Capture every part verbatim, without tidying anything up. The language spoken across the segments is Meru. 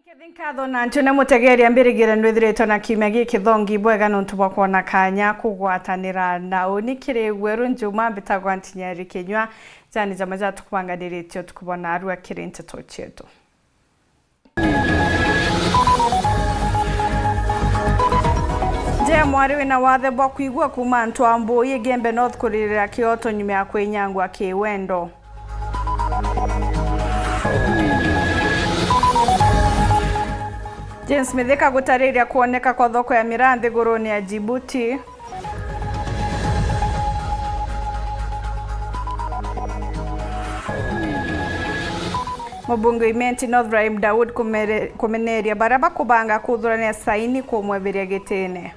Kethi nkatho na ntiune mutegeria mbirigire nwithiritwe na kiumia gikithongi bwega nontu bwa kwona kanya kugwatanira na uni kiri Gweru Njuma. Mbitagwa Ntinyeri Kinyua, jani jama jatukubanganiritie utuku bwa narua kiri nteto cietu. Nje mwari wina wathe bwa kwigua kuma antu a Mbui Igembe North kuririra kioto nyuma ya kwinyangwa kiwendo. James Mithika gutariria kwoneka kwa thoko ya miraa nthiguruni ya Djibouti. Mubunge wa Imenti North Rahim Daud kumere-, kumeneria baria bakubanga kuthurania saini kumweberia gitine.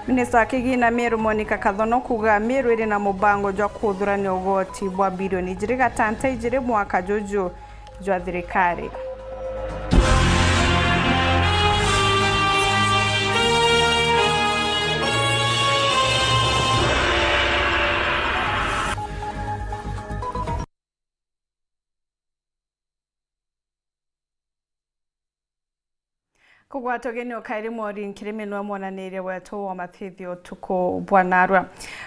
Minista wa kigina Meru Monica Kathono kuuga Meru iri na mubango jwa kuthurania ugoti bwa bilioni ijiri gatanta ijiri mwaka juju jwa thirikari. Kugwatwa ugeni ukairi mwori nkiri minwa mwonaniria wetu wa mathithio utuku bwa narua.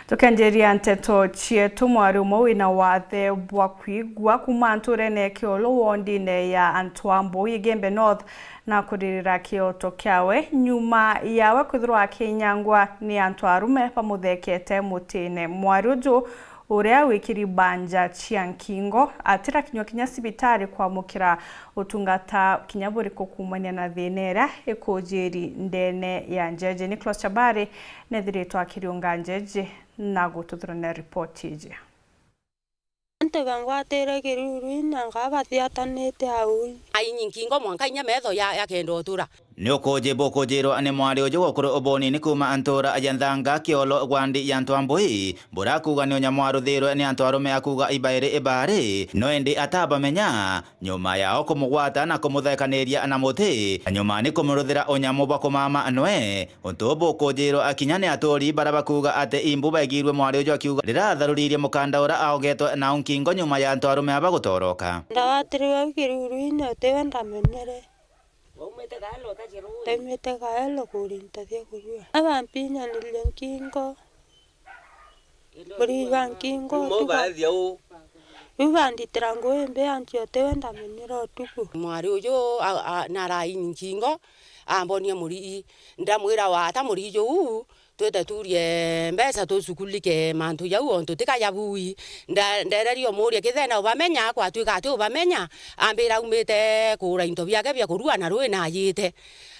Tukenjiria nteto cietu, mwari umwe wina wathe bwa kwigua kuma nturene ya Kiolo wondine ya antu a Mbui Igembe North na kuririra kioto kiawe nyuma yawe kwithirwa akinyangwa ni antu arume bamuthekete mutine. Mwari uju uria wikiri banja cia nkingo, atirakinywa kinya cibitari kwamukira utungata kinya buriku kuumania na thina iria ikujiri ndene ya njeje. Nicholas Chabari nethiritwe akiriunga njeje na gututhurania ripoti iji. Antu bangwatire kiruru na ngaba bathiatanite au. Ainyi nkingo mwanka inya metho ya, yakenda utura. Ni ukuji bukujirwa ni mwari uju gukuru ubuni ni kuuma ntura ya Nthanga, Kiolo, gwandi ya antu a Mbui, burakuuga ni unyamu waruthirwe ni antu arume akuuga ibairi ibari, no indi atabamenya. Nyuma yao kumugwata na kumuthekaniria na muti, na nyuma ni kumuruthira unyamu bwa kumama nwe. Untu bukujirwa kinya ni aturi bara bakuuga ati imbu baigirwe mwari uju akiuga riria atharuririe mukanda ura aogetwe nau nkingo nyuma ya antu arume aba gutoroka. Ndawatirirwe au kiruru-ini utiwe ndamenyere. Ndaumite kaelo kurinta cia kurua. Abampinyaniririe nkingo. Muriga nkingo. Riu banditira ngui mbi anti utiwe ndamenyera utuku. Mwari uju a, a, naraini nkingo, ambonia murigi. Ndamwira, wata murigi juu, twite turie mbeca tucukulike mantu jau ontu tika ja bui. Nda-, ndererie umuria kithena ubamenya, kwatwika ati ubamenya, ambira aumite kuura into biake bia kurua na rui najite.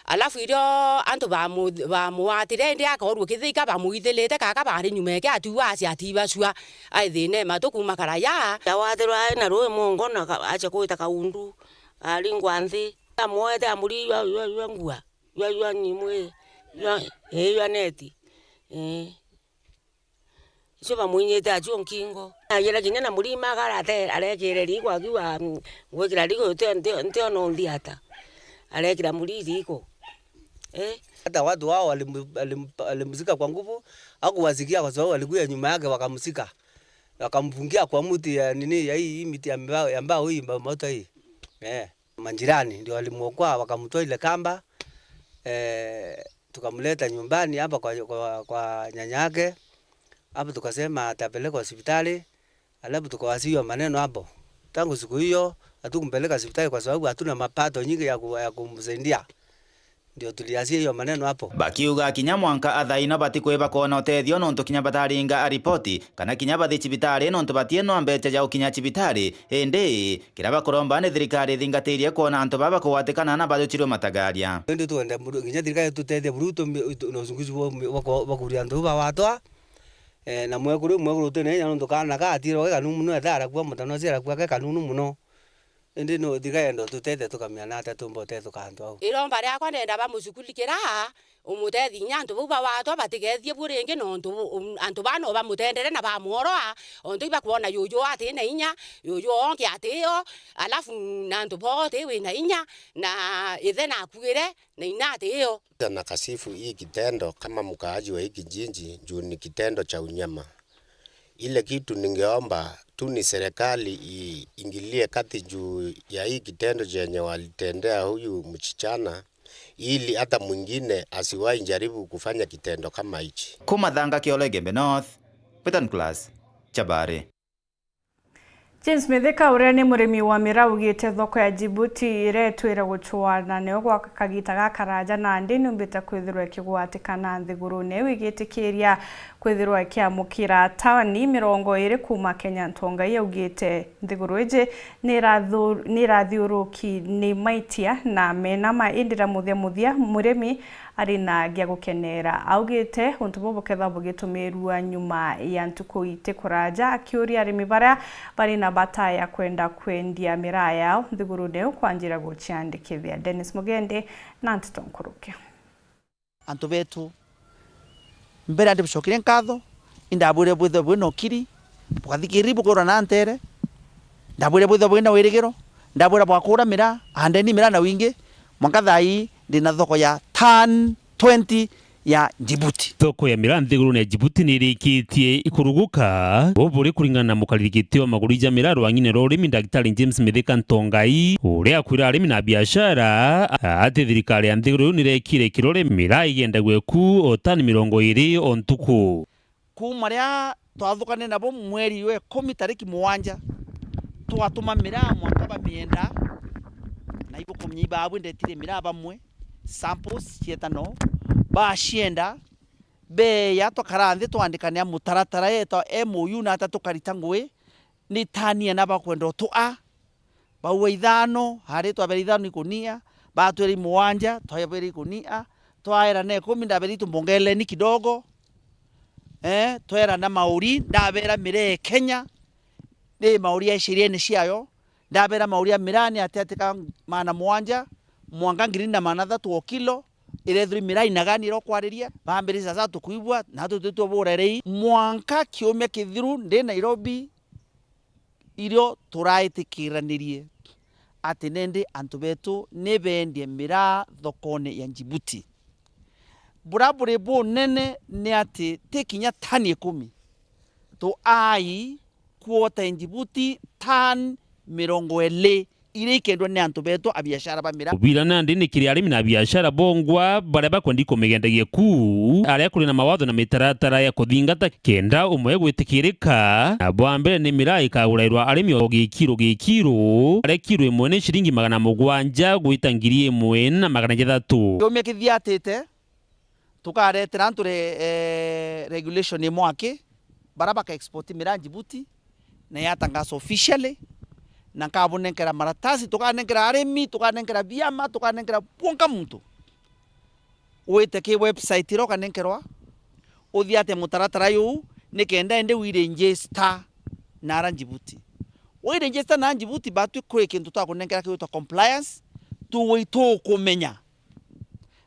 Alafu irio antu bamu-, bamuwatire, indi akoorua kithika bamuithilite kaka bari nyuma yake, atiua acia atibacua, ai thina matu kuuma karaya. Awathirwa ai na rui mungo na ka-, acha kwita kaundu, aringwa nthi. Amwoete amuri yua, yua, yua ngua, yua, yua nyimwi, yua, ii, yua neti. Ii. Icio bamwinyite acio nkingo. Agira kinya na murima aga arate-, arekire riiko akiuga, mm, ngwikira riiko nti-, nti-, ntiona unthi ata. Arekira muriri riiko. Eh? Hata watu wao walim-, walim-, walimzika kwa nguvu, hakuwasikia kwa sababu walikuja nyuma yake wakamzika. Wakamfungia kwa mti ya nini, ya hii, hii miti ya mbao, ya mbao hii, mbao moto hii. Eh. Majirani ndio walimwokoa, wakamtoa ile kamba, eh, tukamleta nyumbani hapa kwa, kwa, kwa nyanya yake. Hapo tukasema atapelekwa hospitali, alafu tukawasiwa maneno hapo. Tangu siku hiyo, hatukumpeleka hospitali kwa sababu hatuna mapato nyingi ya ku-, ya kumsaidia. Ndio tuliasia hiyo maneno hapo. Bakiuga kinya mwanka athaino batikwiba kwona utethio nontu kinya bataringa ripoti kana kinya bathi cibitari nontu batienwa mbecha ja gukinya cibitari. Indi kiria bakuromba ni thirikari ithingatirie kwona antu baba kugwatikana na bajuchirwe matagaria. Indi twende buru-, kinya thirikari itutethie buru tumi-, itu-, na uchunguzi bwa, bwa, bwa kuria antu bau bawatwa. Eh, na mwekuru, mwekuru utina inya nontu kaana ka atire ge kanunu muno, etha arakua mutano aciara kua ke kanunu muno. Indi no thigayenda ututethia tukamenya na atia tumba utetheka antu au. Iromba riakwa ndenda bamucukulikira, umutethi inya antu bau bawatwa batigethie bu ringi, nontu bu-, um, antu baa no bamutendere na bamworoa, ontu ibakwona yuyu ati na inya, yuyu ongi atio, alafu na antu boo ti wina inya, na ithe nakuire, na ina atio. Na kasifu hii kitendo kama mkaaji wa hii kijiji, juu ni kitendo cha unyama. Ile kitu ningeomba tu ni serikali iingilie kati juu ya hii kitendo chenye walitendea huyu msichana, ili hata mwingine asiwahi jaribu kufanya kitendo kama hichi. Kumathanga Kiole Gembe North, Peter Nicholas, Chabari. James Mithika, uria ni murimi wa miraa, augite thoko ya Djibouti iria itwire gucwana nayo gwa kagita gakaraja nandi niumbite kwithirwa ikigwatikana nthigurune iu igitikiria kwithirwa ikiamukira tani mirongo iri kuuma Kenya. Ntongai augite nthiguru iji ni irathu-, ni irathiuruki ni maitia na menama, indi ra muthia muthia murimi ari na gia gukenera. Augite untu buu bukethirwa bugitumirua nyuma ya ntuku iti kuraja, akiuria arimi baria bari na bata ya kwenda kwendia miraa yao nthigurune iu kwanjira guciandikithia. Dennis Mugendi na nteto nkuruki. Antu betu, mbere ndibucokerie nkatho, indabwire bwithwe bwina ukiri, bukathikiri bukaura na ntere, ndabwire bwithwe bwina wirigiro, ndabwira bwakura miraa, andeni miraa na wingi, mwanka thaa ii ndina thoko ya tan twenty ya Djibouti. Thoko ya miraa nthigurune ya Djibouti ni irikitie ikuruguka. Buu buri kuringana na mukariri giti wa maguru ja miraa rwang'ine rwa urimi, Ndagitari James Mithika Ntongai, uria akwira arimi na biashara ati thirikari ya nthiguru iu nirekire kirore miraa igendagwe ku o tani mirongo iri o ntuku. Kuuma riria twathukane nabo mweri wa ikumi tariki mugwanja, twatuma miraa mwanka bamienda, na ibukumenya ibabwe ndetire miraa bamwe, samples cieta no, bacienda, beeya twakara nthi twandikanira mutaratara yetwa M O U na ata tukarita ngugi, ni tani ena bakwenda utua. Baua ithano, hari twabera ithano ikunia, batwira i mugwanja, twabera ikunia, twaerana ikumi, ndabera itu mbongerereni kidogo. Eh, twerana mauri, ndabera miraa Kenya, ni mauri ya ishiriene ciayo, ndabera mauri ya miraa ni ati ati ka maana mugwanja, mwanka ngiri na maana athatu o kilo, irethirwa i miraa inagani iria ukwariria, bambiriria sasa tukwigua, na tutitwe burerei. Mwanka kiumia kithiru ndi Nairobi, irio turaitikiranirie ati nindi antu betu ni bendie miraa thokone ya Djibouti. Buria buri bunene ni ati ti kinya tani ikumi, tuai kuota Djibouti tani mirongo iri iria ikendwa ni antu betu a biashara ba miraa. Ubira nandi ni kiri arimi na biashara bongwa baria bakwendi kumigendagia ku, aria kuri na mawatho na mitaratara ya kuthingata kenda umwe gwitikirika. Na bwa mbere ni miraa ikagurairwa arimi o gikiro gikiro, aria kiro imwe ni ciringi magana mugwanja gwita ngiri imwe na magana jathatu. Kiumia kithiatite, tukaretera antu re-, eh, regulation imwe aki, bara baka export miraa Djibouti, na yatangaza officially, na nkabunenkera maratasi, tukanenkera arimi, tukanenkera biama, tukanenkera bwonka muntu. Wite ki website iria ukanenkerwa, uthiate mutaratara juu, ni kenda indi wiregister nara Djibouti. Wiregister na Djibouti, batwi kuri kintu twakunenkera kigwitwa compliance, tuwi tukumenya.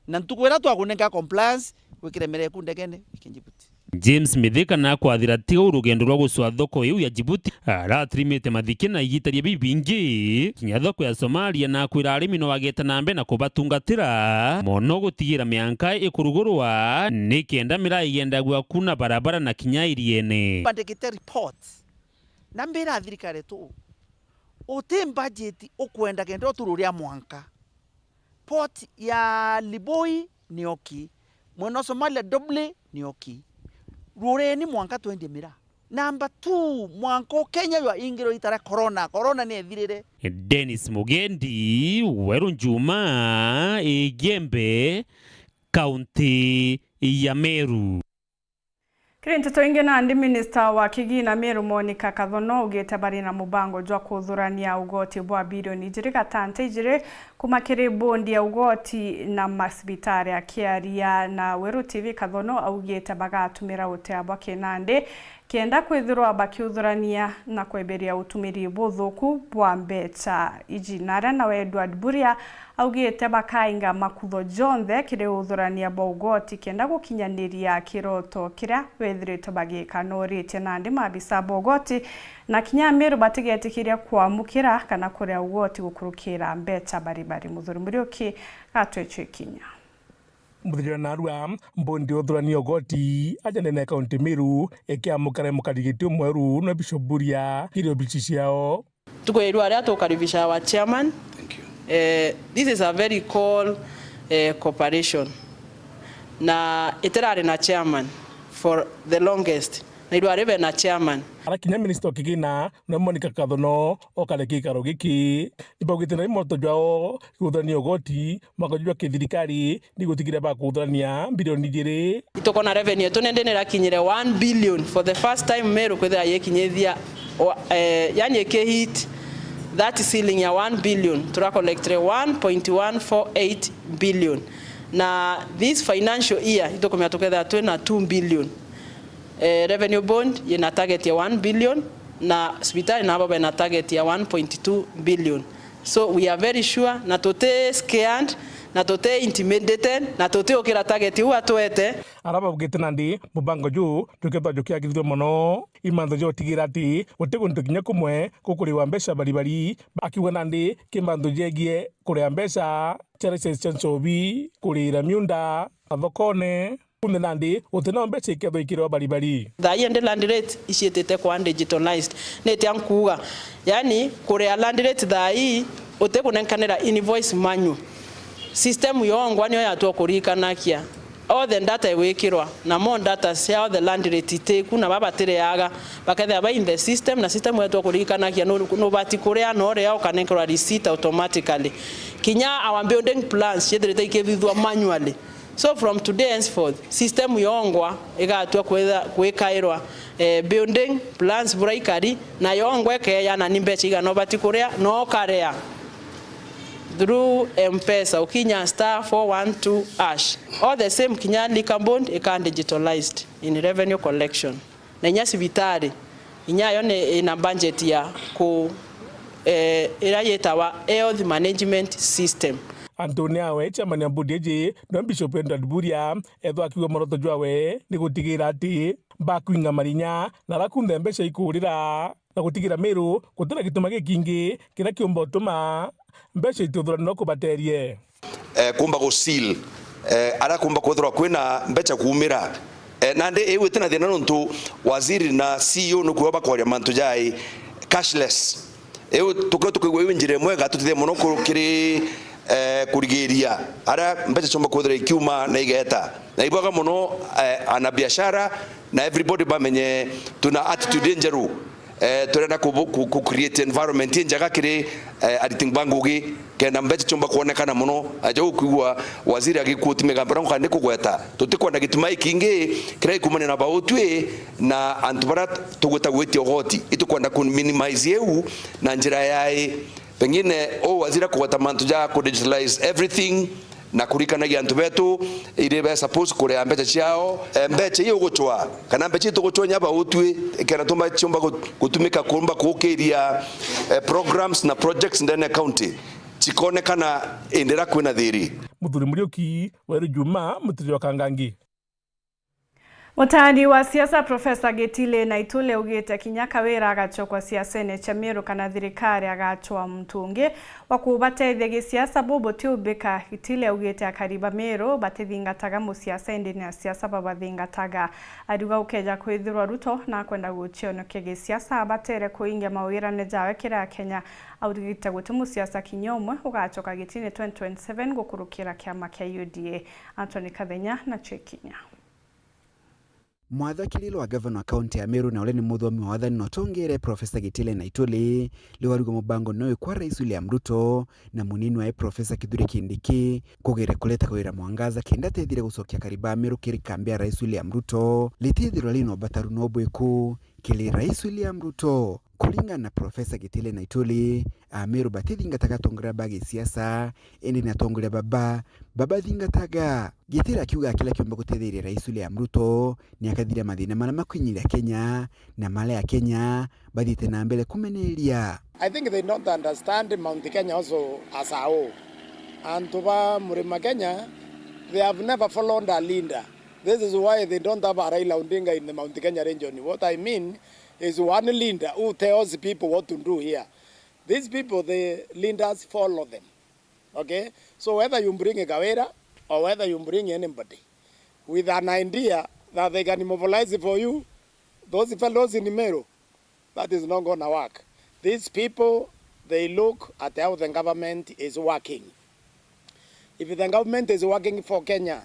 Na ntuku iria twakunenka compliance, wikire miraa eku ndegene, wike Djibouti. James Mithika nakwathira tiga u rugendo rwa gucwa thoko iu ya Djibouti, aratirimite mathiki na igitaria bibingi, kinya thoko ya Somalia, nakwira arimi no agete na mbere na kubatungatira mono gutigira mianka ikurugurwa, ni kenda miraa igendagua ku na barabara na kinya iriene. Bandikite report, na mbira thirikari tu, uti budget ukwenda kenda utururia mwanka. Port ya Liboi ni oki. Mwena wa Somalia Doble ni oki. Rureni mwanka twendie miraa. Number two, mwanka u Kenya jwa ingiro itara corona. Corona ni ethirire. Dennis Mugendi, Weru Njuma, Igembe, kaunti ya Meru. Kiri nteto ingi nandi, minista wa kigina Meru Monica Kathono augite bari na mubango jwa kuthurania ugoti bwa bilioni ijiri gatante ijiri kuma kiri bondi ya ugoti na masibitari. Akiaria na Weru T V, Kathono augite bagatumira utea bwa kinandi kenda kwithirwa bakiuthurania na kweberia utumiri buthuku bwa mbecha iji. Na aria nawe Edward Buria augite bakainga makutho jonthe kiri uthurania bwa ugoti kenda gukinyaniria kiroto kiria bethiritwe bagika. Noritie nandi maabisa ba ugoti na kinya Amiru batigetikiria kwamukira kana kuria ugoti gukurukira mbecha baribari. Muthuri Muriuki gatwecua ikinya. Muthenya wa narua, mbondi ya uthurania ugoti aja ndene ya kaunti Meru ikiamukira mukarigiti umweru na Bishop Buria kiri obici ciao. Tukwirwa aria tukaribisha our chairman. Thank you. Eh, this is a very call, eh, corporation. Na itirari na chairman for the longest. Na irwari be na chairman. Ara kinya minister wa kigina na Monica Kathono okare gikaro giki. Nibaugite na imoto jwao kuthurania ugoti mwaka jwa kithirikari ni gutigire bakuthurania bilioni ijiri. Itukona revenue yetu nindi nirakinyire one billion for the first time Meru kwithira yikinyithia wa-, eh, yani ikihit that ceiling ya one billion, turacollectire one point one four eight billion. Na this financial year itukumya tukethira twina two billion. Eh, revenue bond yina target ya one billion, na cibitari nabo bena target ya one point two billion. So we are very sure, na tuti scared, na tuti intimidated, na tuti ukira target iu atwete. Ara baugite nandi mubango juu jukethwa jukiagirithua mono, imantho ja utigira ati guti guntu kinya kumwe gukuriwa mbeca baribari, akiuga nandi kimantho jegie kuria mbeca cia license cia nchobi, kurira miunda, mathokone, kunthe nandi guti na mbeca ikethwa ikiriwa baribari. Thaa ii ndi land rate iciitite kwa digitalized. Ni atia nkuuga? Yani, kuria land rate thaa ii uti kunenkanira invoice manual. System yongwa niyo yatua kuririkanakia. All the data igwikirwa, na mo data cia all the land rate itiku, na baba batireaga, bakethira ba in the system, na system yatua kuririkanakia nu-, nubati kuria, na uria ukanenkerwa receipt automatically. Kinya our building plans ciithirite ikithithua manually. So from today henceforth, system yongwa igatua kwitha-, gwikairwa, eh, building plans bura ikari, na yongwa ikeeyana ni mbeca igana ubati kuria, na ukaria through M-Pesa, ukinya star four one two hash. All the same, kinya liquor bond ika digitalized in revenue collection. Na inya cibitari, inya yo ni ina budget ya ku, eh, ira yitawa health management system. Antoni awe, chairman ya bodi iji, no Bishop Edward Buria, ethwa akiuga mworoto jwawe ni gutigira ati bakwinga marinya na ara kunthe mbeca ikurira, na gutigira Meru gutina gituma gikingi kiria kiumba utuma mbeca itiuthuranirwa kubaterie. Eh, kumba gu seal, eh, ara kumba kwithirwa kwina mbeca kuumira. Eh, nandi iu itina thina nontu waziri na C E O nukwigua bakwaria mantu jai cashless. Iu tukio tukwigua iu njira imwe igatutethia mono ku-, kiri, eh, kurigiria aria mbeca ciumba kwithirwa ikiuma na igeta. Na ibwega mono, eh, ana biashara na everybody bamenye tuna attitude injeru. Eh, turenda ku, ku, ku create environment injega kiri, eh, ariti ba ngugi, kenda mbeca ciumba kwonekana mono. Aja ukwigua waziri agiquote migambo na kandi kugweta, tutikwenda gituma ikingi kiria gikumania na bautwi na antu baria tugwita gwitia ugoti. Itukwenda ku minimize iu na njira yai. Pengine uu waziri akugweta mantu ja ku digitalize everything, na kurikanagia antu betu iri be suppose kuria mbeca ciao. Eh, mbeca ii ugucwa, kana mbeca ii tugucwa nya bautwi, ikenda tumba ciumba gu-, gutumika kumba kuukiria, eh, programs na projects ndene ya county, cikonekana indira kwina thiri. Muthuri Muriuki, Weru Juma, Mutiri wa Kangangi. Mutaari wa siasa Profesa Gitile Naitule augite kinya Kawira agacokwa siasene cia Meru kana thirikari agacwaa muntu ungi wa kubatethia gisiasa, bu butiumbika. Gitile augite akari ba Meru batithingataga musiasa, indi ni asiasa babathingataga. Ariuga gukeja kwithirwa Ruto nakwenda gucionokia gisiasa, abatere kuingia mawirane jawe kiri Akenya. Augite guti musiasa kinya umwe ugacoka gitine twenty twenty-seven gukurukira kiama kia U D A. Anthony Kathenya na Chekinya. Mwathakiri wa gavana wa kaunti ya Meru na uria ni muthomi wa wathani na utongeere, Profesa Gitile Naituli, riu arauga mubango ni uyu kwa Rais William Ruto na munini wae Profesa Kithure Kindiki kugere kuleta Kawira Mwangaza kenda atethire gucokia akari ba Meru kiri kambi ya Rais William Ruto, ritithirwa rina ubataru no bwiku kiri Rais William Ruto. Kuringana na Profesa Gitile Naituli, Ameru batithingataga atongoria ba gisiasa, indi ni atongoria baba babathingataga. Gitile akiuga kila kiumba gutetheria Rais William Ruto ni akathira mathina maria makwinyiria Kenya na maria Akenya bathiite na mbere kumeneria. I think they don't understand Mount Kenya also as a whole. Antu ba Murima Kenya, they have never followed a leader. This is why they don't have a Raila Odinga in the Mount Kenya region. What I mean is one leader who tells people what to do here. These people, the leaders follow them. Okay? So whether you bring Kawira Or whether you bring anybody with an idea that they can mobilize for you, those fellows in Meru, that is not gonna work. These people, they look at how the government is working. If the government is working for Kenya,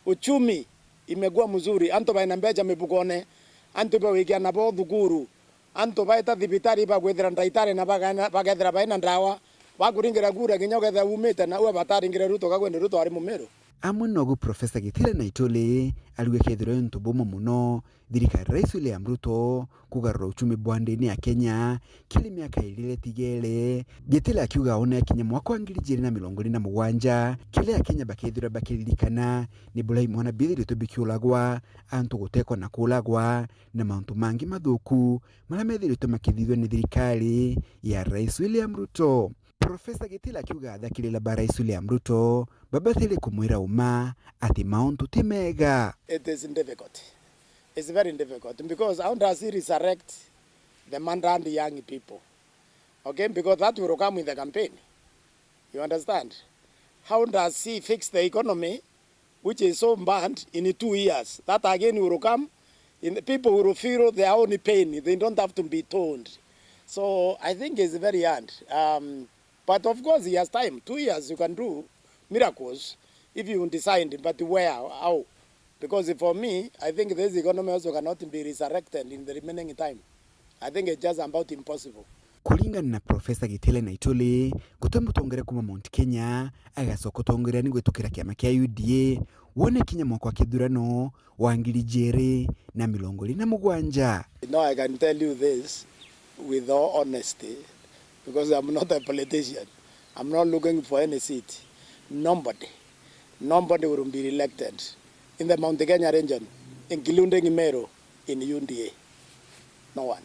uchumi imekuwa mzuri, antu baina mbecha mibugone, antu bawikia nabo thukuru, antu baeta thibitari bagwithira ndagitari na bagana-, bagethira baina ndawa, bakuringira kura kinya ukethira umite na ua bataringire Ruto, kakwende Ruto ari Mumiru. Amwe nogu Profesa Kithure Naituli ariuga kethirwa untu bumwe muno thirikari Rais William Ruto kugarura uchumi bwa ndini ya Kenya kiri miaka iri iria itigere, Gitile akiuga aone akinya mwaka wa ngiri ijiri na mirongo iri na mugwanja, kiria Akenya bakethirwa bakiririkana ni buria imwana bithiritwe bikiuragwa, antu gutekwa na kuuragwa, na mauntu mangi mathuku maria methiritwe makithithua ni thirikari ya Rais William Ruto. Profesa Gitile akiuga athakirira ba Rais William Ruto babatire kumwira uma ati mauntu ti mega. It is difficult. It's very difficult because how does he resurrect the murdered young people? Okay, because that will come in the campaign. You understand? How does he fix the economy which is so bad in two years? That again will come. In, people will feel their own pain. They don't have to be told. So I think it's very hard. Um, but of course, he has time. Two years, you can do miracles if you decide. But where? How? Because for me, I think this economy also cannot be resurrected in the remaining time. I think it's just about impossible. Kuringana na Profesa Gitile Naituli, guti mutongere kuma Mount Kenya agacoka utongeria ni gwitukira kiama kia U D A wone kinya mwaka wa kithurano wa ngiri ijiri na mirongo iri na mugwanja. No, I can tell you this with all honesty, because I'm not a politician. I'm not looking for any seat. Nobody, nobody will be elected in the Mount Kenya region, including Meru, in U D A. No one.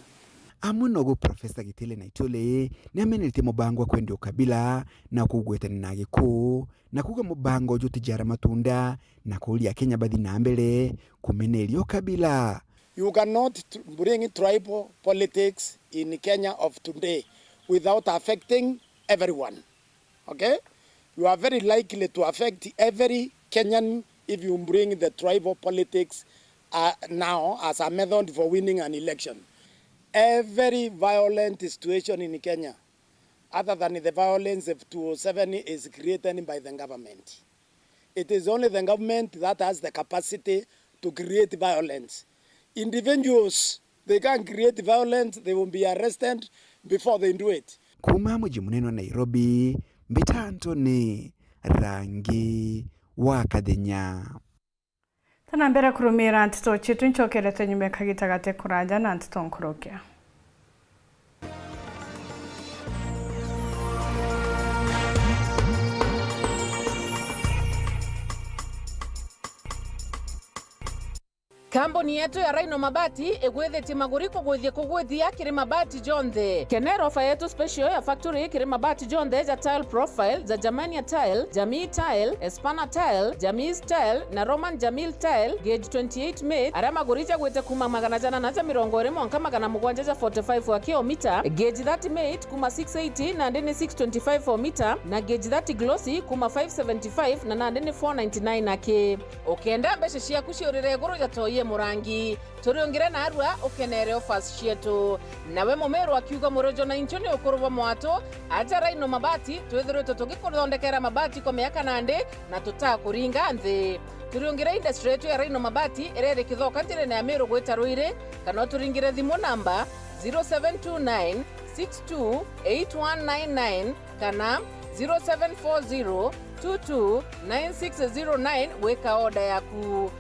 Amwe nogu Profesa Gitile Naituli ni amenetie mubango wa kwendia ukabila na kugwetania na Agikuu, na kuuga mubango uju utijara matunda, na kuuria Akenya bathi na mbere kumeneria ukabila. You cannot tr-, bring tribal politics in Kenya of today without affecting everyone. Okay? You are very likely to affect every Kenyan if you bring the tribal politics, uh, now as a method for winning an election. Every violent situation in Kenya, other than the violence of two oh seven, is created by the government. It is only the government that has the capacity to create violence. Individuals, they can create violence, they will be arrested before they do it. Kuuma muji munene wa Nairobi, mbita Anthony Rangi wa Kathenya. Tana mbere kurumira nteto cietu, ncokerete nyuma kagita gate kuraja na nteto nkurukia. Kambuni yetu ya Rhino Mabati igwithitie maguri kugwithia kugwithia kiri mabati jonthe. Kenera ofa yetu special ya factory kiri mabati jonthe ja tile profile, ja Germania tile, Jamii tile, Espana tile, Jamii tile na Roman Jamil tile, gauge twenty-eight mate, aria maguri jagwite kuma magana jana na ja mirongo iri mwanka magana mugwanja ja forty-five wa kilomita, gauge thirty mate kuma six eighty nandi ni six twenty-five o mita, na gauge thirty glossy kuma five seventy-five na nandi ni four ninety-nine aki. Ukenda mbeca ciaku ciurire iguru ja toi e murangi, turiungire narua ukenere offers cietu. Nawe Mumiru akiuga, murojo na inchu ni ukuru bwa mwatu, aja Rhino Mabati, twithiritwe tugikuthondekera mabati kwa miaka nandi na tutakuringa nthi. Turiungire industry yetu ya Rhino Mabati iria iri Kithoka njirene ya Miru gwita Ruiri, kana uturingire thimu namba zero seven two nine six two eight one nine nine kana zero seven four zero two two nine six zero nine gwika order yaku.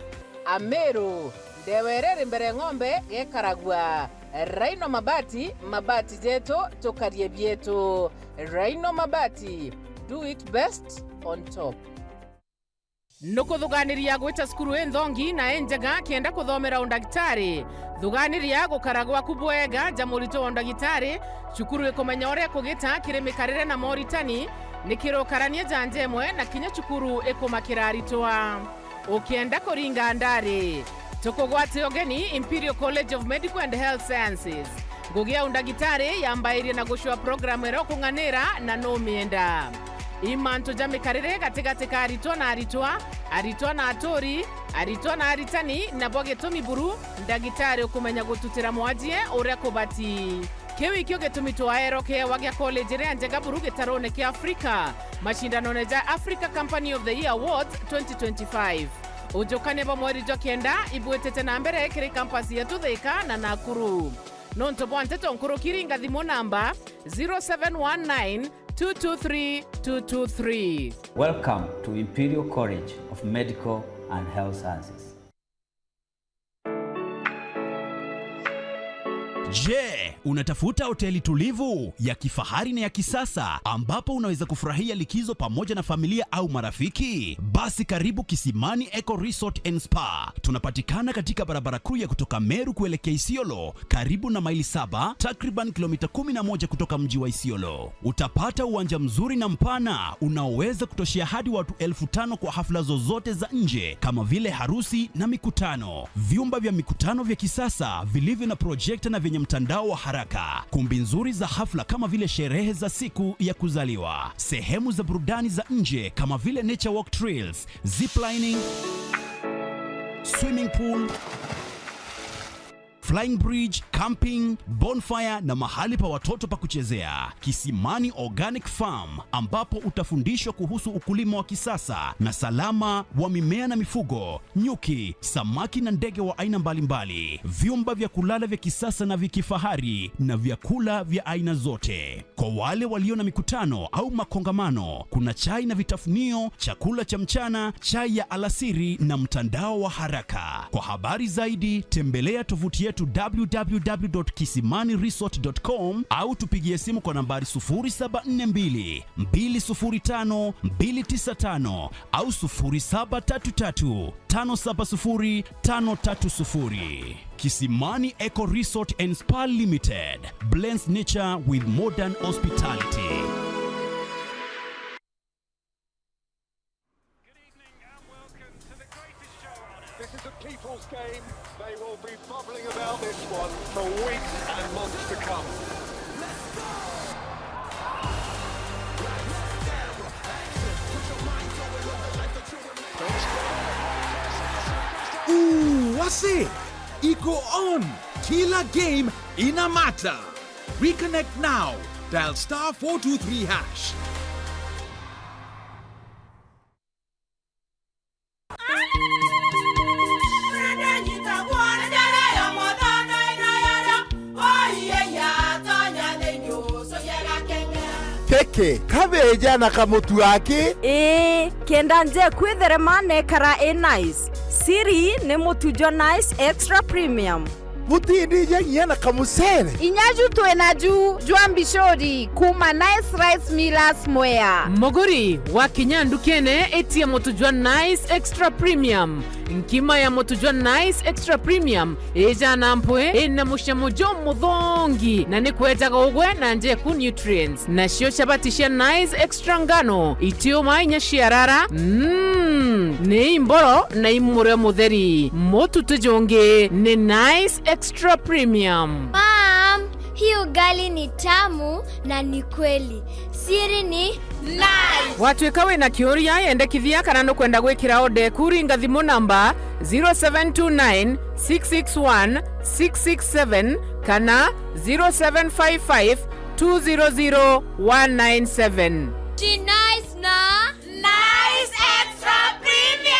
Ameru, ndewa iria iri mbere ng'ombe gekaragua. Rhino Mabati, mabati jetu, tukarie bietu. Rhino Mabati, do it best on top. Nukuthuganiria gwita cukuru inthongi na injega kenda kuthomera undagitari? Thuganiria gukara gwaku bwega ja murito wa undagitari. Cukuru ikumenya uria kugita kiri mikarire na moritani, ni kiri ukarania ja nja imwe, na kinya cukuru ikumakira aritwa. Ukienda kuringa ndari, tukugwate ugeni Imperial College of Medical and Health Sciences. Ngugi ya undagitari yambairie na gucua programu iria ukung'anira na numienda. I mantu ja mikarire gatigati ka aritwa na aritwa, Aritwa na aturi, aritwa na aritani, nabo gitumi buru, ndagitari ukumenya gututira mwajie uria kubati. Kiu ikio gitumi twaerwo kiewa gia college iria njega buru gitarone kia Afrika, macindanone ja Africa Company of the Year Awards twenty twenty-five. Ujukania bwa mweri jwa kenda ibwitite na mbere kiri campus yetu Thika na Nakuru. Nontu bwa nteto nkuruki, ringa thimu namba zero seven one nine two two three two two three. Welcome to Imperial College of Medical and Health Sciences. Je, unatafuta hoteli tulivu, ya kifahari na ya kisasa, ambapo unaweza kufurahia likizo pamoja na familia au marafiki? Basi karibu Kisimani Eco Resort and Spa. Tunapatikana katika barabara kuu ya kutoka Meru kuelekea Isiolo, karibu na maili saba, takriban kilomita kumi na moja kutoka mji wa Isiolo. Utapata uwanja mzuri na mpana unaoweza kutoshea hadi watu elfu tano kwa hafla zozote za nje kama vile harusi na mikutano. Vyumba vya mikutano vya kisasa vilivyo na projekta na vyenye mtandao wa haraka. Kumbi nzuri za hafla kama vile sherehe za siku ya kuzaliwa. Sehemu za burudani za nje kama vile nature walk trails, ziplining, swimming pool, flying bridge, camping, bonfire na mahali pa watoto pa kuchezea. Kisimani Organic Farm, ambapo utafundishwa kuhusu ukulima wa kisasa na salama wa mimea na mifugo, nyuki, samaki na ndege wa aina mbalimbali, vyumba vya kulala vya kisasa na vya kifahari na vyakula vya aina zote. Kwa wale walio na mikutano au makongamano, kuna chai na vitafunio, chakula cha mchana, chai ya alasiri na mtandao wa haraka. Kwa habari zaidi, tembelea tovuti yetu w w w dot kisimani resort dot com au tupigie simu kwa nambari sufuri saba nne mbili, mbili sufuri tano, mbili tisa tano au sufuri saba tatu tatu, tano saba sufuri, tano tatu sufuri. Kisimani Eco Resort and Spa Limited blends nature with modern hospitality. Good evening and welcome to the greatest show on earth. This is a people's game. They will be bubbling about this one for weeks and months to come. Ooh, what's it? Iko on. Kila game ina matter. Reconnect now. Dial star four two three hash. Keke, kabeja na kamutu aki? Ii, kenda nje kwitherema nekara i nice. Siri ni mutu jwa Nice Extra Premium. Butindija nginya na kamucere. Inya ju twi na ju jwa mbicuri kuuma Nice Rice Millers Mwea. Muguri, wakinya ndukene, itia mutu jwa Nice Extra Premium. Nkima ya mutu jwa Nice Extra Premium ija na mpwi, ina mucamo jumuthongi, na ni kwejaga ugwe na njeku nutrients. Nacio chabati cia Nice Extra ngano, itiuma inya ciarara. Mm, ni imboro na imure mutheri. Mutu tujungi ni Nice Extra Premium. Mom, hii ugali ni tamu na ni kweli. Siri ni Nice. Watuika wina kiuria, yendekithia kana nukwenda gwikira order eku, ringa thimu namba zero seven two nine, six six one, six six seven kana zero seven five five, two zero zero, one nine seven. Ji Nice na Nice Extra Premium.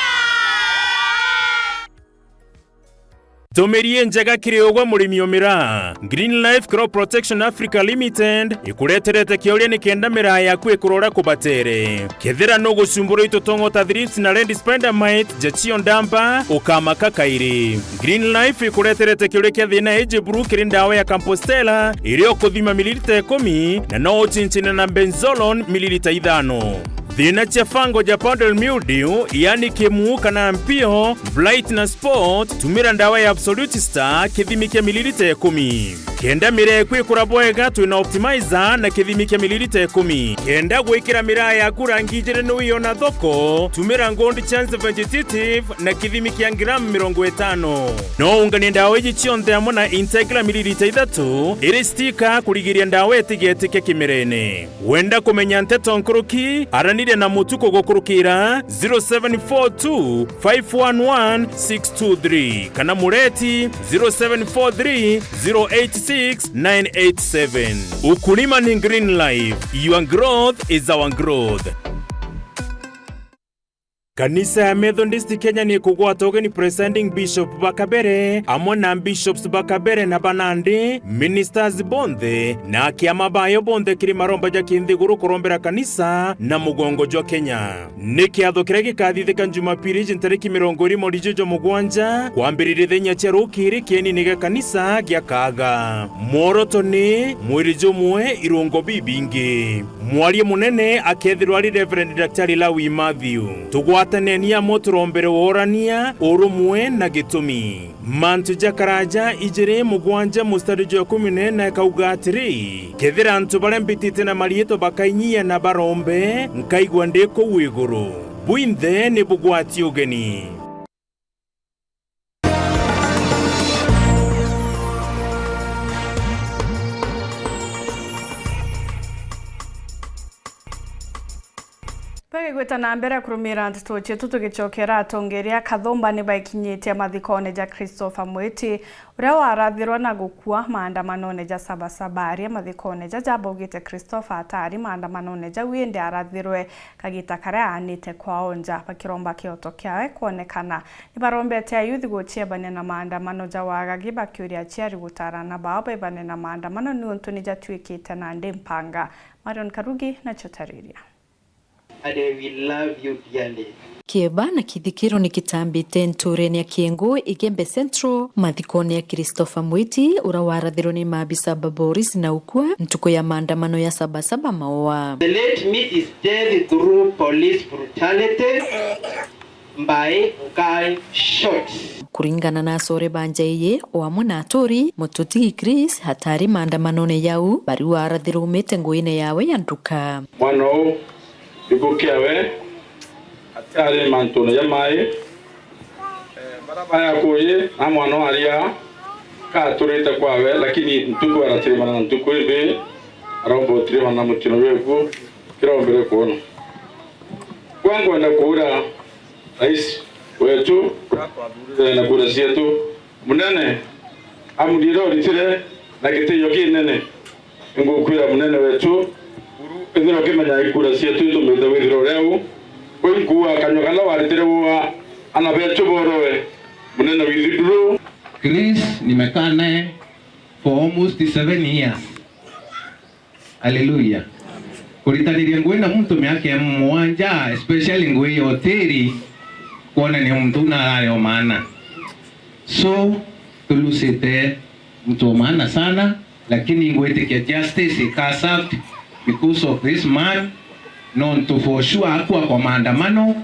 Ntumiri injega kiri ugwe murimi umira. Green Life Crop Protection Africa Limited ikureterete kiuria nikenda miraa yaku ikurora kubatere. Kethira nugucumburwa i tutongo ta thrips na red spider mite, jachio ndamba, ukamaka kairi. Green Life ikureterete kiuria kia thina iji buru kiri ndawa ya Campostella iria ukuthima mililita ikumi na no uchinchine na benzolone mililita ithano. Thina cia fungal ja powdery mildew, yani kimu kana mpio, blight na spot, tumira ndawa ya Absolute Star kithimi kia mililita ikumi. Kenda miraa eku ikura bwega, twina optimizer na kithimi kia mililita ikumi. Kenda gwikira miraa yaku rangi ijiri ni wiona thoko, tumira Gold Chance Vegetative na kithimi kia ngramu mirongo itano. No unganie ndawa iji cionthe amwe na Integra mililita ithatu iri stika kurigiria ndawa itigetike kimirene. Wenda kumenya nteto nkuruki? Araniria na Mutuku gukurukira zero seven four two five one one six two three kana Mureti zero seven four three zero eight six nine eight seven. Ukulima ni Green Life, your growth is our growth. Kanisa ya Methodist Kenya ni kugwata ugeni presiding bishop ba Kabere, amwe na bishops ba Kabere na ba Nandi, ministers bonthe, na akiama bayo bonthe kiri maromba ja kinthiguru kurombera kanisa na mugongo jwa Kenya. Ni kiatho kiria gikathithika Jumapili iji ntariki mirongo iri mweri jwa mugwanja, kwambiriria thaa inya cia rukiri kienini gia kanisa gia Kaaga. Mworoto ni mwiri jumwe, irungo bibingi. Mwaria munene akethirwa ari Reverend Daktari Lawi Matthew. Tugwataneni amwe turombere worania, urumwe na gitumi. Mantu ja Karaja ijiri mugwanja mustari jwa ikumi na ina ikauga atiri, kethira antu baria mbitite na mariitwa bakainyia na barombe, nkaigua ndi kuu iguru. Bwinthe ni bugwati ugeni. Bagigwita na mbere kurumira nteto cietu, tugicokera atongeria Kathumba ni baikinyitie mathikone ja Christopher Mwiti, uria warathirwe na gukua maandamanone ja Saba Saba. Aria mathikone jaja baugite Christopher atari maandamanone jau, indi arathirwe kagita karia aanite kwao nja, bakiromba kioto kiawe kwonekana. Ni barombete ayuthi guciebania na maandamano ja wagagi, bakiuria aciari gutara aana bao baibane na maandamano niuntu ni jatuikite nandi mpanga. Marion Karugi nacio tariria. And we love you dearly. Kieba na kithikiro ni kitambite nturene ya Kiengu, Igembe Central, mathikone ya Christopher Mwiti, uria warathirwe ni maabisa ba borisi na ukua ntuku ya maandamano ya Saba Saba Maua. The late meets his death through police brutality by gunshots. Kuringana na acore ba nja iyi, o amwe na aturi, Mututigi Chris atari maandamanone jau, bari warathirwe umite nguine yawe ya nduka. Mwana uu, ibukia we, atiari mantune ja mai, eh, bara baya kuyi, na mwana uu aria katurite kwawe, lakini ntuku aratirimana na ntuku imbi, aromba utirimana na mutino jweku, kirombire kuona. Kwa ngwenda kuura Rais wetu, uria twathuurire na kura cietu, munene, amuri iria uritire na gitio kinene. Ngukwira munene wetu, ethira ukimenya ikura cietu itumite withire uria u, kwi nkuuga kanyua karia waritire ua ana betu borowe, munene withiduru. Chris, nimekaa naye for almost seven years. Haleluya. Kuritaniria ngugi na muntu miaka ya mugwanja, especially ngugi ya utiri, kwonania muntu uu narari o maana. So, tulusite muntu o maana sana, lakini ngwitikia justice ika served because of this man, nontu for sure akua kwa maandamano,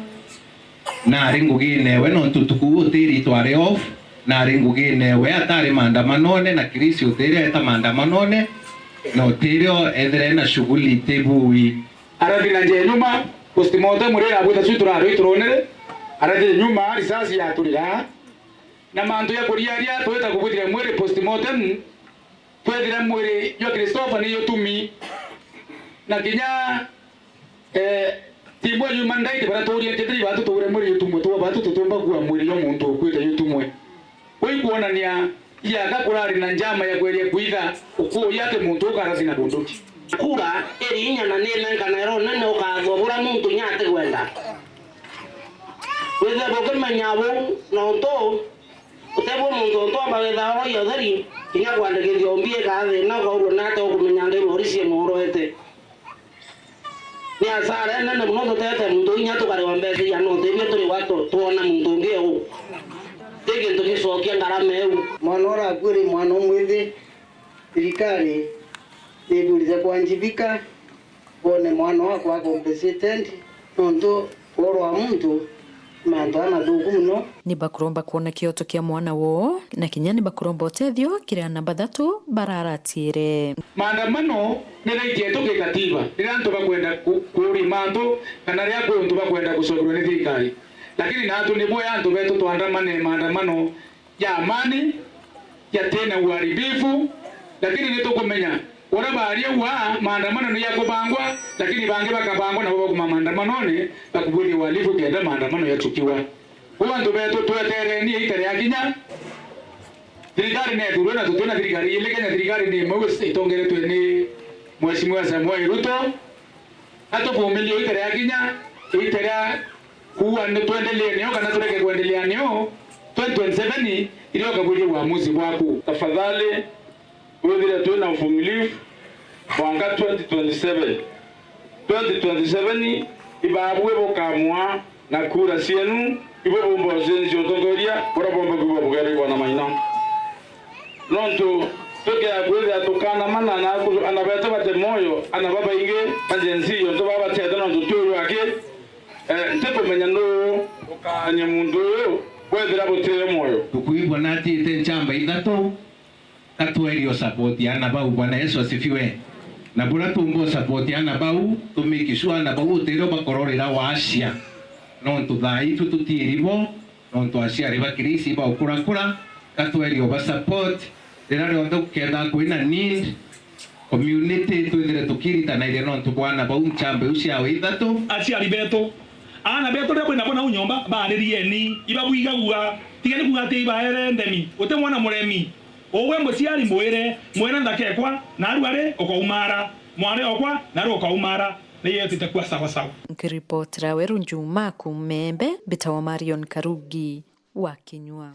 nari ngugine we, nontu ntuku uu utiri twari off, nari ngugine we atari maandamanone, na Chris utiri eta maandamanone, na utiri o ethire na shughuli iti bui. Arathi na njia nyuma, postmortem ri irabwita cu turari turonere, arathi nyuma, risasi yaturira, na mantu ya kuriaria twita kubwithira mwiri postmortem, twethira mwiri jwa Christopher ni utumi, na kinya Eh, timu ya Human Rights baratuuria, kethira ibatu tuure mwiri jutumwe twa batu, tutiumba kua mwiri jwa muntu ukuite jutumwe. Ui kwonania iaka kurari na njama ya kweria kwitha ukuuria ati muntu ukarasi na bunduki. Kura iri inya na ni nenkana ira unene ukathwa buria muntu inya atikwenda. Withirwe bukimenya buu, nontu utebwo muntu untu amba withaga uroia utheri, kinya kwandikithia umbi ikaa thina, ukaurwa ni atia ukumenya ndi borisi imworoete. Ni asara inene mono tutete muntu inya tukarewa mbeca iana, utethio turi gwa tu-, twona muntu ungi eu. Ti gintu gicokia ngarama eu. Mwana uria akua ri mwana umwithi, thirikari niburite kwanjibika, bone mwana wakwa compensated, nontu uurwa muntu Mantu amathuku muno. Ni bakuromba kwona kioto kia mwana woo, na kinya ni bakuromba utethio kiri ana bathatu bararatiire. Maandamano ni right yetu kikatiba riria antu bakwenda ku- kuurima antu kana riria kwi untu bakwenda gucokerwa ni thirikari, lakini naatu ni bwega antu betu twandamane maandamano ya amani, yatina uharibifu, lakini nitukumenya uria baari uu aa maandamano ni ya kubangwa, lakini bangi bakabangwa nabo bakuuma maandamanone bakubwithia uhalifu kenda maandamano yachukiwa. Kwou antu betu twetereni iita riakinya. Thirikari ni ethurwe na tutina thirikari ili Kenya, thirikari ni imwe itongeretwe ni Mheshimiwa Samoei Ruto. Atuvumilie iita riakinya, iita ria kuua ni twendelee nio kana tureke kwendelea nio, twenty twenty-seven irio ukabwiria uamuzi bwaku. Tafadhali withire twina uvumilivu mwanka twenty twenty-seven. Twenty twenty-seven ibabui bukamua na kura cienu, ibui bumba ucenjia utongoria buria bumba kwigua bugerwa igwa na maina. Nontu tukea kwithia tukanamana na aku- ana betu bate mwoyo, ana babaingi ba Gen Z, ontu baba batiete nontu twi uyu aki, eh, ntikumenya nuu ukaanya muntu uyu bwethira butire mwoyo. Tukwigua na atiite nchamba ithatu, ka twerie u support ana bau. Bwana Yesu asifiwe. Na buria tumba u support ana bau, tu make sure ana bau utire ubakororera waacia. Nontu thaa ii tu tutiiri bo, nontu aciari ba Kirisi ibaukurakura, ka twerie uba support. Riria rionthe gukethira kwina need, community twithire tukiritanairia nontu bwa ana bau nchamba iu ciao ithatu. Aciari betu, aana betu riria bwinabo nau nyomba, baaririeni, ibabwigagua. Tigeni kuuga ati ibaere ndemi. Guti mwana muremi. Ugwe muciari mwire, mwire nthaka ekwa, naarua ri ukaumara. Mwari okwa, naarua ukaumara. Ni yetite kua sawa sawa. Nkiripotera Weru Njuma kuuma Embe, mbitawa Marion Karugi wa Kinyua.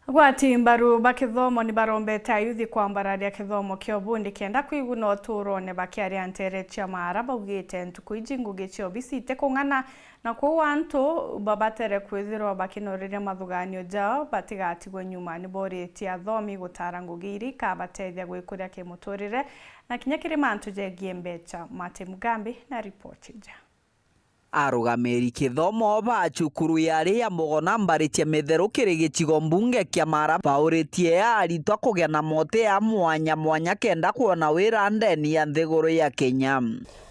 Agwati mbaru ba kithomo ni barombete ayuthi kwambararia kithomo kia ubundi kenda kwiguna uturone bakiaria nteere cia maara. Baugite ntuku iji ngugi cia obisi itikung'ana, na kwou antu babatere kwithirwa bakinoreria mathuganio jao batigatigwe nyuma. Ni boritie athomi gutara ngugi iria ikabatethia gwikuria kimuturire na kinya kiri mantu jegie mbecha. Martin Mugambi na ripoti ija. Arugamiri kithomo ba cukuru ya Ria Mugona mbari cia Mitheru kiri gicigo mbunge kia Mara bauritie aritwa kugia na moti ya mwanya mwanya kenda kwona wira ndeni ya nthiguru ya Kenya.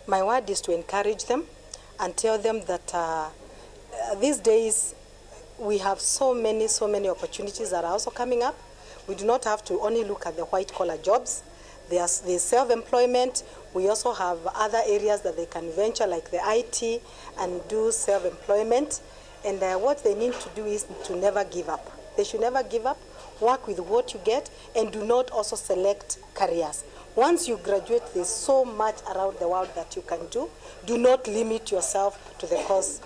My word is to encourage them and tell them that, uh, uh, these days we have so many, so many opportunities that are also coming up. We do not have to only look at the white collar jobs. There's, there's self-employment. We also have other areas that they can venture, like the I T, and do self-employment. And, uh, what they need to do is to never give up. They should never give up. Work with what you get, and do not also select careers. Once you graduate, there's so much around the world that you can do. Do not limit yourself to the course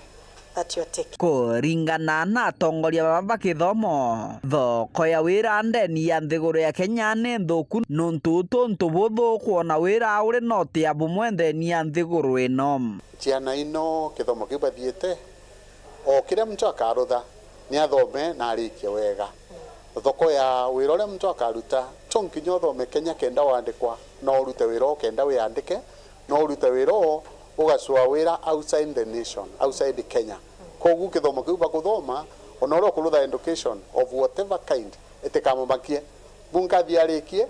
that you're taking. Kuringana na atongoria baba ba kithomo, thoko ya wira ndeni ya nthiguru ya Kenya ni nthuku, nuntu utu ntu buthu kwona wira uri noti ya bumwe ndeni ya nthiguru ino. Ciana ino kithomo kiu bathiite, o kiria muntu akarutha ni athome na arikie wega. Thoko ya wira uria muntu akaruta, to nkinya uthome Kenya kenda wandikwa, no urute wira uu kenda wiandike, no urute wira uu ugacua wira outside the nation, outside Kenya. Koguo kithomo kiu bakuthoma, ona uria ukurutha education of whatever kind, itikamumakie. Munkathi arikie,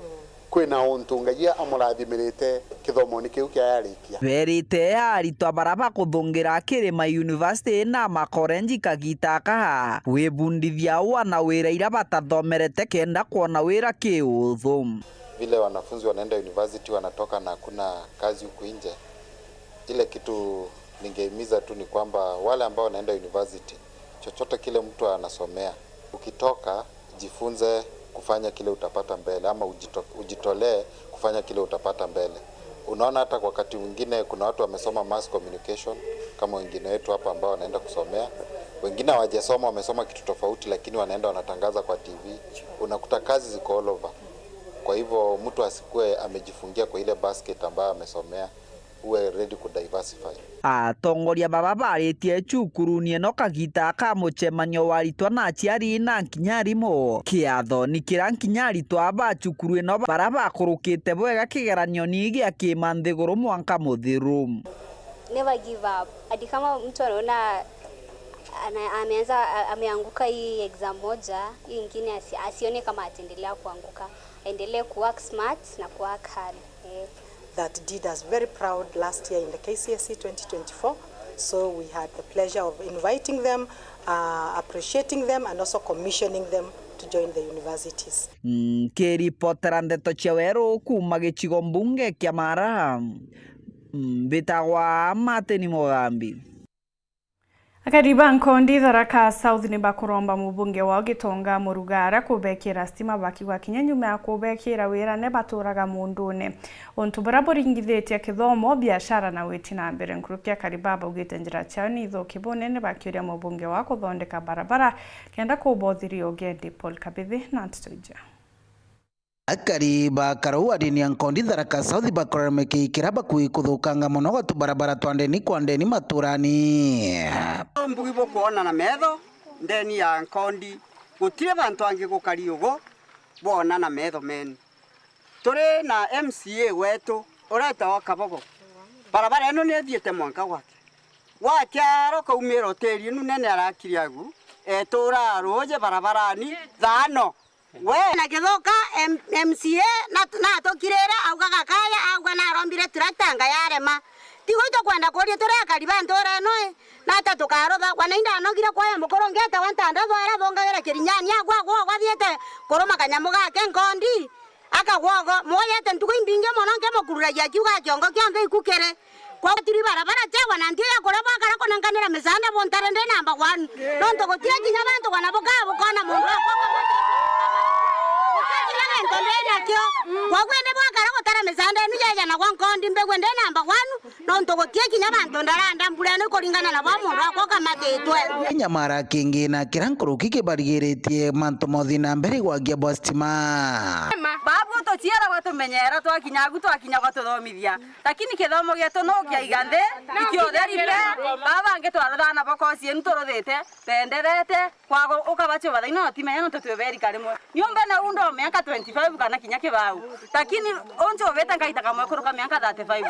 kwina untu Ngai amurathimiriite kithomooni kiu kia yarikia. Berite aritwa bara bakuthungira kiri ma university na makorenji kagita aka, gwibundithia wana wira ira batathomerete kenda kwona wira kiuthu. Vile wanafunzi wanaenda university wanatoka na hakuna kazi huku nje, ile kitu ningehimiza tu ni kwamba wale ambao wanaenda university, chochote kile mtu anasomea, ukitoka, jifunze kufanya kile utapata mbele, ama ujito-, ujitolee kufanya kile utapata mbele. Unaona, hata kwa wakati mwingine kuna watu wamesoma mass communication kama wengine wetu hapa ambao wanaenda kusomea, wengine hawajasoma, wamesoma kitu tofauti, lakini wanaenda wanatangaza kwa T V. Unakuta kazi ziko all over. Kwa hivyo mtu asikuwe amejifungia kwa ile basket ambayo amesomea. Uwe ready ku diversify. Atongoria baba baritie cukuruni ino kagita ka mucemanio wa aritwa na aciari na nkinya arimu. Kiathoni kiria nkinya aritwa ba cukuru ino bara bakurukite bwega kigeranioni gia kima nthiguru mwanka muthiru. Never give up. Hadi kama mtu anaona Ana-, ameanza, a-, ameanguka hii exam moja, hii ingine asi-, asione kama ataendelea kuanguka. Aendelee kuwork smart na kuwork hard. Eh. That did us very proud last year in the K C S E twenty twenty-four. So we had the pleasure of inviting them, uh, appreciating them and also commissioning them to join the universities. Nkiripotera ndeto cia weru kuuma gicigo mbunge kia Mara, mbitagwa Martin Mugambi. Akari ba Nkondi Tharaka South ni bakuromba mubunge wao Gitonga Murugara kubekira stima, bakiuga kinya nyuma ya kubekira wira ni baturaga mundune. Untu buria buringithitie kithomo, biashara na witi na mbere. Nkuruki akari baa baugite njira ciao ni ithuki bunene, bakiuria mubunge wao kuthondeka barabara kenda kubothiria ugendi. Paul Kabithi na nteto iji. Akari ba Karau wa ndeni ya Nkondi Tharaka South bakorerwe kii kiria bakui kuthukanga mono gwa tubarabara twa ndeni kwa ndeni maturani. Mbugi bukwona na metho ndeni ya Nkondi, gutiri bantu angi gukari ugu boona na metho menu. Turi na M C A wetu uretawa Kabogo, barabara ino ni ithiite mwanka gwake. Gwa kiaro kaumira hoteli inu nene arakire agu, etura ruuji barabarani thaano. We na Githuka, M-, M C A na, natukirire, auga gakaya, auga narombire tractor anga yarema. Tigo itukwenda kuria turi akari ba ntura ino i, nata tukarutha? Wana indanogire kwaya mukuru ngeta wa ntanda thwara thongagira kirinyani agwa gwa gwathiete kuruma kanyamu gake Nkondi. Akagwa ugo, mwoyete ntuku imbingi mono nkimukururagia akiuga kiongo kionthe ikukiri. Kwa tiri barabara ciawa na nti ya kuria bwakara kunenkanira misaanda buntare ndi namba one. Nontu gutiri kinya bantu bana bukaa bukona muntu akwa. Gutiri kinya gintu ndi nakio. Kwa gwe ni bwakara gutara misaanda inu yeja na gwa Nkondi mbigwe ndi namba one. Nontu gutiri kinya bantu ndaranda mbura ino ikuringana na bwa muntu akwa ukamatitwe. Nyamara kingi na kiria nkuruki kibarigiritie mantu mothi na mbere gwagia bwa stima. Babu tuciaragwa tumenyera, twakinya agu twakinya gwatuthomithia. Lakini kithomo gietu no kiaiga nthi, ikio utheri pe. Baba bangi twaruthaa nabo kosi inu turuthite, benderete, kwago ukabacio bathaina utimenya nontu twi berika rimwe. Nyumba na uu ndo miaka twenty-five kana kinya kibau. Lakini unju ubite ngaita kamwe kuruka miaka thirty-five.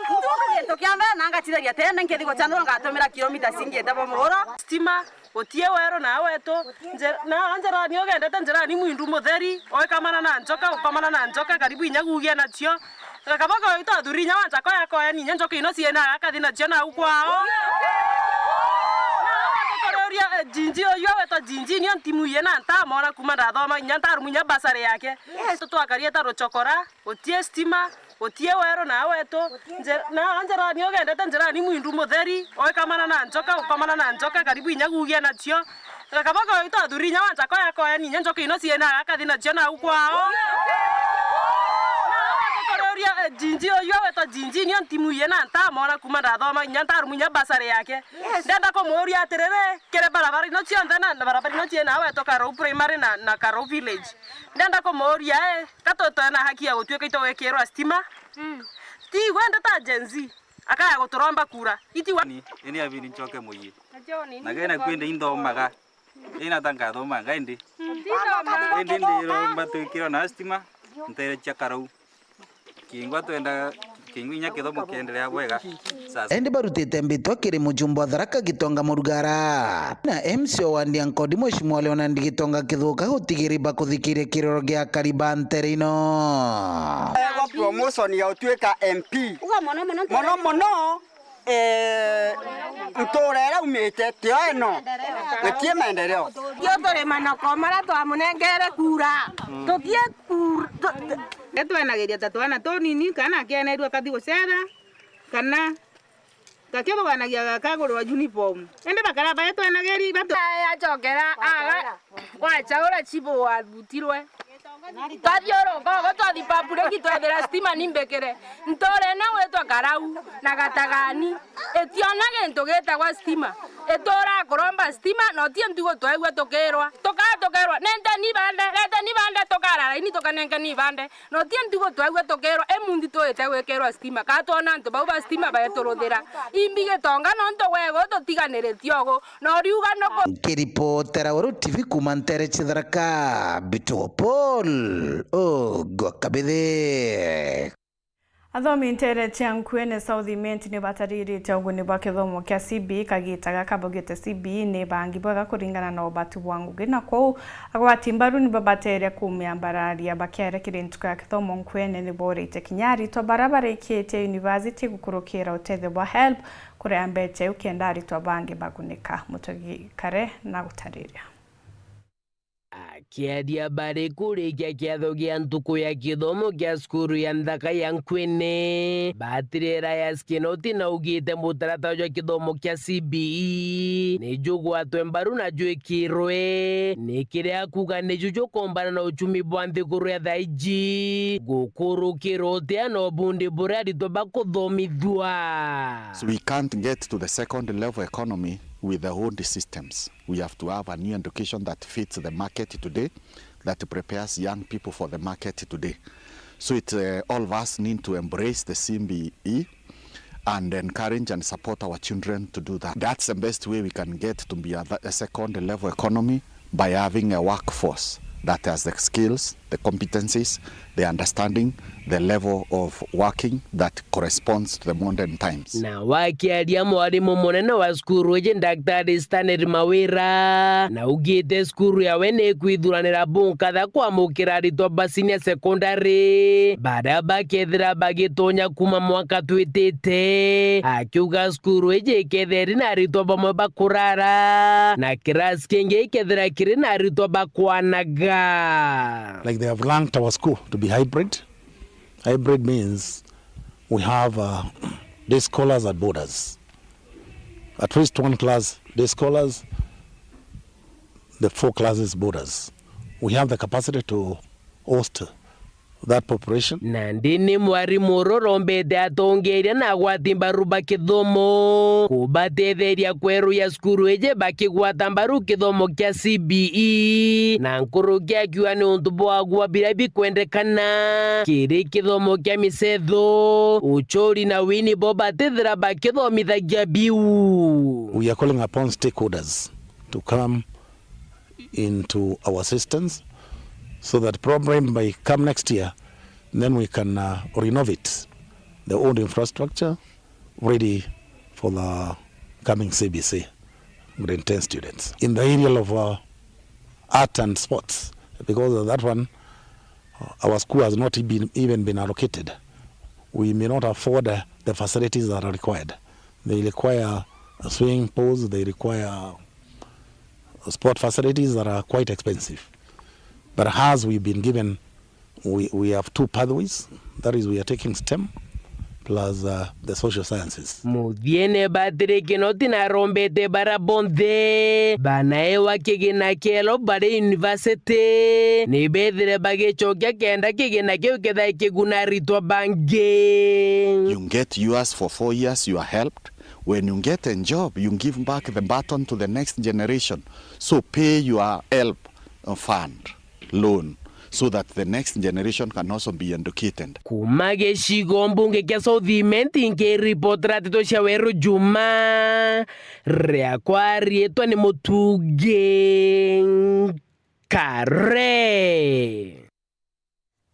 Ntuntu gintu kia mbere na ngacithagia tene nkithi gucanura ngatumira kilomita cingiite bo muguro. Stima, gutie weru na wetu. Nje-, na njerani ugendete njerani mwindu mutheri, oikamana na njoka, ukomana na njoka, karibu inya gugia nacio. Gakaba koyo itwathuri inya wancha koya koya ninya njoka ino ciena akathi nacio nau kwao. Tukururia, eh, Jinji uyu awetwa Jinji, nio ntimu iye na ntamona kuma ndathoma inya ntarumu inya basari yake. Yes. Tutwakarie ta ruchokora, gutie stima, gutie weru na wetu. Nje-, na njerani ugendete njerani mwindu mutheri, oikamana na njoka, ukomana na njoka, karibu inya gugia nacio. Gakaba koyo itwathuri inya wancha koya koya ninya njoka ino ciena akathi nacio nau kwao. Tukururia, eh, Jinji uyu awetwa Jinji, nio ntimu iye na ntamona kuma ndathoma inya ntarumu inya basari yake. Yes. Ndenda kumuuria atiriri, kiri barabara ino cionthe na, na barabara ino ciena awetwa Karau Primary na, na Karau Village. Ndenda kumuuria, eh, ka twi twina haki ya gutuika itugwikirwa stima? Mm. Ti igwe ndi ta Gen Z, akaya guturomba kura. Iti wa- Ni, ini abiri ncoke muyi. Na gena kwende inthomaga. Ina ta nkathoma nga indi. Mm, ti thoma. Indi ndiromba twikirwa na stima, ntere cia Karau. Kingwa twenda, kingwa inya kithomo kiendelea bwega. Sasa. Indi barutite mbitwa kiri mujumbe wa Tharaka Gitonga Murugara. Na M C wa Ndia Nkodi Mheshimiwa Leonard Gitonga Kithuka gutigiri bakuthikiria kiroro gia akari ba ntere ino. Ego promotion ya utuika M P. Uga mono mono. Mono mono, eh, ntura iraumite tio ino. Gutie maendeleo. Tio turi manoko mara twamunengere kura. Tutie kura. Tu-, tu- Nitwenagiria ta twana tunini, kana akienerua akathi gucera, kana gakio bagwanagia gakagurwa uniform. Indi bakara bae twenagiri batu. Acokera aga gwachaura chibu warutirwe. Twathiuruka ugu twathi public twethira stima ni mbikire. Nturene gwitwa Karau na Gatagani. Itiona gintu gitagwa stima. Itura kuromba stima, na utie ntugo twaigua tukirwa. Tukaa tukirwa, nenteni ibande, reteni ibande, tukarara ini tukanenkeni ibande. Na utie ntugo twaigua tukirwa, imunthi tuite gwikirwa stima. Kaa twona antu bau ba stima baeturuthira. Imbi Gitonga nontu gwego tutiganiritie ugu. Na uriuga nuku. Nkiripotera Weru T V kuma ntere cia Tharaka, Bituo Paul Ogwa Kabithi. Athomi nteere cia Nkuene South Imenti ni bataririte uguni bwa kithomo kia C B E kagita gaka baugite C B E ni bangi bwega kuringana na ubati bwa ngugi, na kwou agwati mbaru ni babateere kuumia mbararia. Bakiaria kiri ntuku ya kithomo Nkuene ni boorite kinya aritwa baria barikitie university gukurukira utethio bwa help kuria mbecha iu kenda aritwa bangi bagunika. Mutugi Kare na gutariria. Akiaria bari kurikia kiatho gia ntuku ya kithomo kia cukuru ya nthaka ya Nkwene, Batiri Elias Kinoti naugite mutaratara jwa kithomo kia C B E ni jugwatwe mbaru na jwikirwe, ni kiria akuuga niju jukombana na uchumi bwa nthiguru ya thaiji, gukurukirwa utia na ubundi buria aritwa bakuthomithua. So we can't get to the second level economy with the old systems. We have to have a new education that fits the market today, that prepares young people for the market today. So it, uh, all of us need to embrace the C B E and encourage and support our children to do that. That's the best way we can get to be a, a second level economy, by having a workforce that has the skills, the competencies, the understanding, the level of working that corresponds to the modern times. Na wakiaria mwarimu munene wa cukuru iji, Daktari Stanley Mawira, naugite cukuru yawe ni ikwithuranira bunkatha kwamukira aritwa ba senior secondary baria bakethira bagitonya kuuma mwaka twitite, akiuga cukuru iji ikethira iri na aritwa bamwe bakurara na kirasi kingi ikethira kiri na aritwa bakwanaga. Like, they have ranked our school to be hybrid. Hybrid means we have, uh, day scholars at borders. At least one class day scholars, the four classes borders. We have the capacity to host that population. Nandi ni mwarimu uru urombete atongeria na agwati mbaru ba kithomo kubatetheria kweruya cukuru iji bakigwata mbaru kithomo kia C B E, na nkuruki akiuga ni untu bwagua biria bikwendekana kiri kithomo kia micetho, uchori na wini bo batithira bakithomithagia biu. We are calling upon stakeholders to come into our assistance so that probably by come next year, then we can, uh, renovate the old infrastructure ready for the coming C B C grade ten students. In the area of, uh, art and sports, because of that one, uh, our school has not been, even been allocated. We may not afford, uh, the facilities that are required. They require swimming pools, they require sport facilities that are quite expensive. But as we've been given, we, we have two pathways. That is, we are taking STEM plus, uh, the social sciences. Muthiene Batiri Kinoti narombete bara bonthe banaewa kigina kielo bari university ni bethire bagicokia kenda kigina kiu kethai kiguna aritwa bangi. You get yours for four years, you are helped. When you get a job, you give back the baton to the next generation. So pay your help fund loan so that the next generation can also be educated. Kuma gicigo mbunge kia South Imenti, nkiripotera nteto cia Weru Juma, riakwa riitwa ni Mutugi Kare.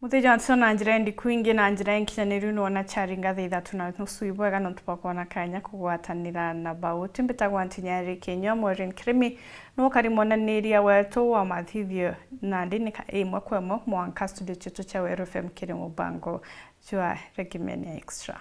Muthenya wa ntuku na njira indiku ingi na njira inkinyaniru, nwona ciaringa thaa ithatu na nusu ibwega nontu bwa kwona kanya kugwatanira na bau. Timbitagwa Ntinyari Kinyua, Maureen Kirimi niwe ukari mwananiria wetu wa mathithio, nandi ni ka imwe kwa imwe mwanka studio cietu cia Weru F M kiri mubango jwa Regimenia Extra.